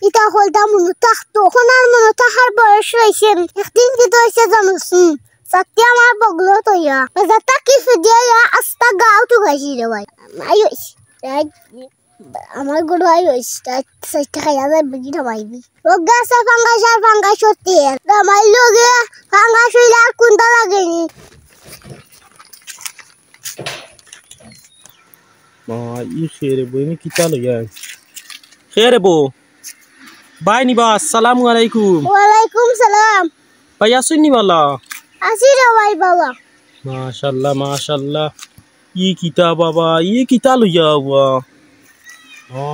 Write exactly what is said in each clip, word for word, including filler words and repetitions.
ইতা হকলতা মনো থাকতো, অখন আর মনো থাকার বয়স রইছে নি। একদিন কিতা অইছে জানোস নি? ছাত্তি আমার বগলত অইয়া, বাজার থাকি ফিরিয়া আস্তা গাউ তুকাইছি রে ভাই। আই অইছে, এই আমার গরু আই অইছে, তাই সাইডটা খাইয়া যায়, বেগি নামাইবি। রোগা আছে ফাঙ্গাস আর ফাঙ্গাস হতে, নামাইল লগে ফাঙ্গাস অইলে আর কুন্তা লাগেনি। মা, ই কে রে বো, ইনি কিতা লইয়া? কে রে বো? ভাই নি বা, আসসালামু আলাইকুম। ওয়ালাইকুম সালাম। ভাই, আছইন নি বালা? আছি রে ভাই বালা। মাশাআল্লাহ, মাশাআল্লাহ। ই কিতা বাবা, ই কিতা লইয়া বা? ও,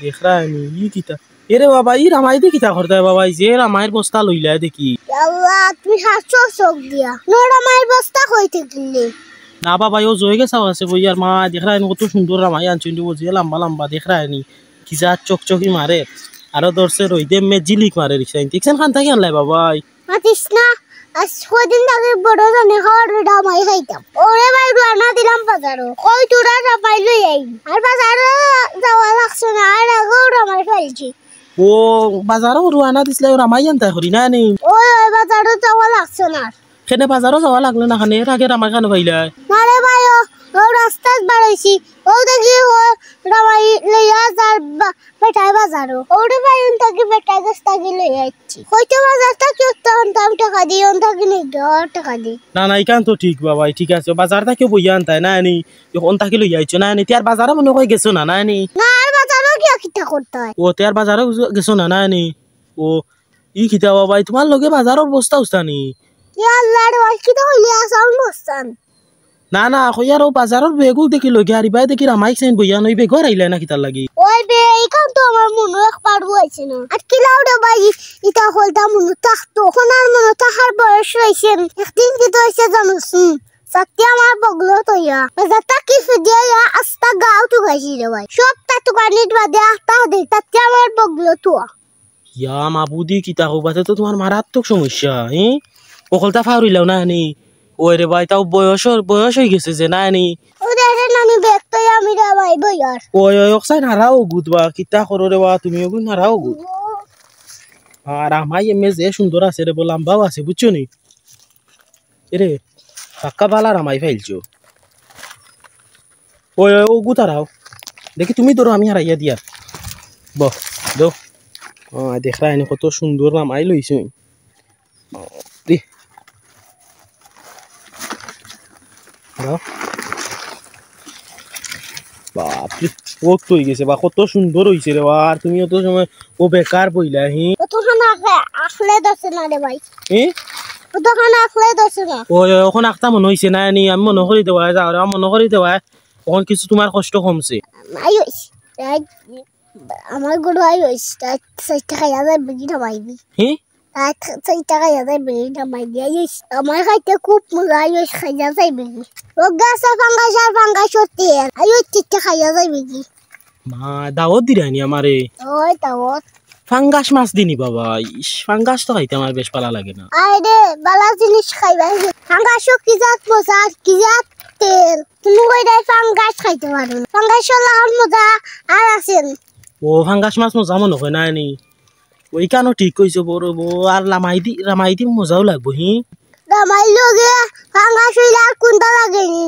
দেখরায় নি, ই কিতা? এরে বাবা, ই রামাই দি কিতা করতায় বাবা? ই যে রামাইর বস্তা লইলায় দেখি। আল্লাহ, তুমি হারছো চোখ দিয়া। নো রামাইর বস্তা কই থাকি কিনলে? না বাবা, ও জয়ে গেছাও আছে বইয়ার মা, দেখরায় নি কত সুন্দর রামাই আনছইন রে, ও যে লাম্বা লাম্বা দেখরায় নি। কি জাত চকচকি মারে। আরো ধরছে রইদে মে ঝিলিক মারে রিক্সা। দেখছইন খান থাকি আনলায় বাবাই? মাতিস না, আজ কয়দিন আগে বড় জানে খাওয়ার রামাই খাইতাম। ওরে ভাই, রওয়ানা দিলাম বাজারো। কই তোরা রামাই লই আই। আর বাজারো যাওয়া লাগছে না, আর আগেও রামাই ফাইলছি। ও, বাজারো রওয়ানা দিছলায়, ও রামাই আনতায় করি না নি? ওই, ওই, বাজারো যাওয়া লাগছে না। কেনে বাজারো যাওয়া লাগলো না কেনে? এর আগে রামাই খানো পাইলায়? না রে ভাই, ও, ও রাস্তাত বারইছি। ও দেখি ও রামাই লইয়া যার বা-, বেটায় বাজারো। ওরে ভাই, অন থাকি বেটার গেছ থাকি লইয়া আইছি। কইতো বাজার থাকি অত আনতাম টেকা দি, অন থাকি নিগর টেকা দি। না, না, ইখান তো ঠিক বাবাই, ঠিক আছে। বাজার থাকি বইয়া আনতায় না নি? অন থাকি লইয়া আইছো না নি? তে আর বাজারো মনো কয় গেছো না, না নি? না, আর বাজারো গিয়া কিতা করতায়? ও, তে আর বাজারো গেছো না, না নি? ও, ই কিতা বাবাই, তুমার লগে বাজারর বস্তা উস্তা নি? ইয়া আল্লাহ রে ভাই, কিতা কইলে আসাম বস্তান? না, না, কইয়ার ও বাজারর বেগও দেখি লগে, আর ইবায় দেখি রামাই চাইন বইয়া নই, বেগও হারাইলায় না কিতার লাগি? ওই বে, ইখান তো আমার মনো একবারও আইছে না। আর কিলাও রে ভাই, ইতা হকলতা মনো থাকতো, অখন আর মনো থাকার বয়স রইছে নি। একদিন কিতা অইছে জানোস নি? ছাত্তি আমার বগলত অইয়া, বাজার থাকি ফিরিয়া আস্তা গাউ তুকাইছি রে ভাই। সবতা তুকানির বাদে আস্তা দে, ছাত্তি আমার বগলত অইয়া। ইয়া মাবুদি, কিতা কও বা, তে তো তুমার মারাত্মক সমস্যা, হি? হকলতা ফাউরিলাও না নি? ওই রে ভাই, তাও বয়সর, বয়স অইগেছে যে না নি? ও দেখে নানি ব্যাগ তো আমি রে ভাই বইয়ার। ওই, ওই, অকসাইন হারাও গুদ বা, কিতা করো রে বা, তুমি ওগুন হারাও গুদ। আর রামাই এমে যে সুন্দর আছে রে, বো লাম্বাও আছে, বুঝছো নি? এরে, পাক্কা বালা রামাই ফাইলছো। ওই, ওই, ও গুতারাও। দেখি তুমি ধরো, আমি হারাইয়া দিয়ার। বহ, দো। ও, দেখরায় নি কত সুন্দর রামাই লইছো। দি। দাও। বাপরে, কত অইগেছে বা, কত সুন্দর অইছে রে বা। আর তুমি অত সময় ও বেকার বইলা, হি? অতখান আখলে, আখলে ধরছে না রে ভাই। হি? অতখান আখলে ধরছে না। ওই, ওই, অখন আখতা মনো অইছে না নি? আমি মনো করি দেওয়ায়, যাও রে, মনো করি দেওয়ায়। অখন কিছু তুমার কষ্ট কমছে। আই অইছে। এই, আমার গরু আই অইছে। তাই চাইরটা খাইয়া যায়, বেগি নামাইবি। হি? তাই চাইরটা খাইয়া যায়, বেগি নামাইবি। আই অইছে। আমার খাইতে খুব মজা, আই অইছে, খাইয়া যায় বেগি। রোগা আছে ফাঙ্গাস আর ফাঙ্গাস হতে। আই অইছে, চাইরটা খাইয়া যায় বেগি। মা, দাওয়াত দিরায় নি আমারে? ওই দাওয়াত। ফাঙ্গাস মাছ দিনি বাবা। ইস, ফাঙ্গাস তো খাইতে আমার বেশ বালা লাগে না। আরে, বালা জিনিস খাইবা। ফাঙ্গাসও কি জাত মজা, কি জাত তেল। তুমি কইরায় ফাঙ্গাস খাইতে পারো না। ফাঙ্গাসর লাখান মজা আর আছে নি? ও, ফাঙ্গাস মাছ মজা মনো কয় না নি? ওইখানও ঠিক কইছো বড় বো, আর লামাই দি, রামাই দি মজাও লাগবো, হি? রামাইর লগে ফাঙ্গাস অইলে আর কুন্তা লাগেনি।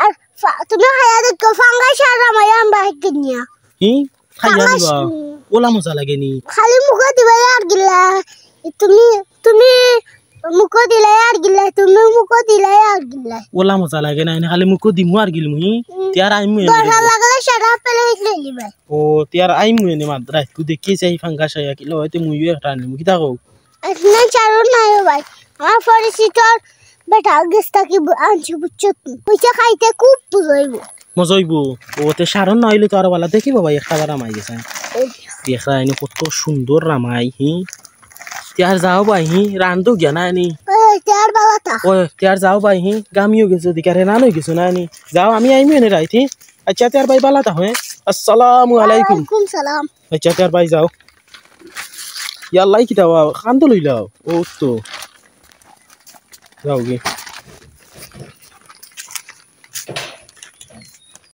আর ফা-, তুমি খাইয়া দেখো, ফাঙ্গাস আর রামাই আনবা কিনিয়া। হি? খাইয়া ফাঙ্গাস নিবা? নি। ওলা মজা লাগেনি। খালি মুখো দিবায় আর গিলা। তুমি, তুমি মুখো দিলায় আর গিলা, তুমি মুখো দিলায় আর গিলা। ওলা মজা লাগে না, এনে খালি মুখো দিমু আর গিলমু, হি? হুম। তে আর আইমু এনে দরকার দেখো। লাগলে সারা পেলে লই নিবায়। ও, তে আর আইমু এনে মাত রাইত, দেখি চাই ফাঙ্গাস আইয়া কিলা অয়, তে মুইও একটা আনিমু, কিতা কও? আপনার চারণ নাই ও ভাই, আমার পরিচিত বেটা গেছ থাকি বু-, আনছি, বুঝছো নি? কইছে খাইতে খুব মজা অইবো। মজা অইবো? ও, তে সারন না অইলে তো আরো বালা। দেখি বাবা, একটা বার আমায় গেছে। এই। দেখরা এনে কত সুন্দর রামাই, হি? তে আর যাও ভাই, হি? রান্ধো গিয়া না নি? ওই, তে আর বালা তা। ওই, তে আর যাও ভাই, হি? গামিও গেছো, দিকে রে নান অইগেছো না নি? যাও, আমি আইমু এনে রাইত, হি? আচ্ছা, তে আর ভাই বালা তা, হে? আসসালামু আলাইকুম। ওয়ালাইকুম সালাম। আচ্ছা, তে আর ভাই যাও। ইয়াল্লাই কিতা বা, কান্দো লইলাও। ও তো। যাও গি।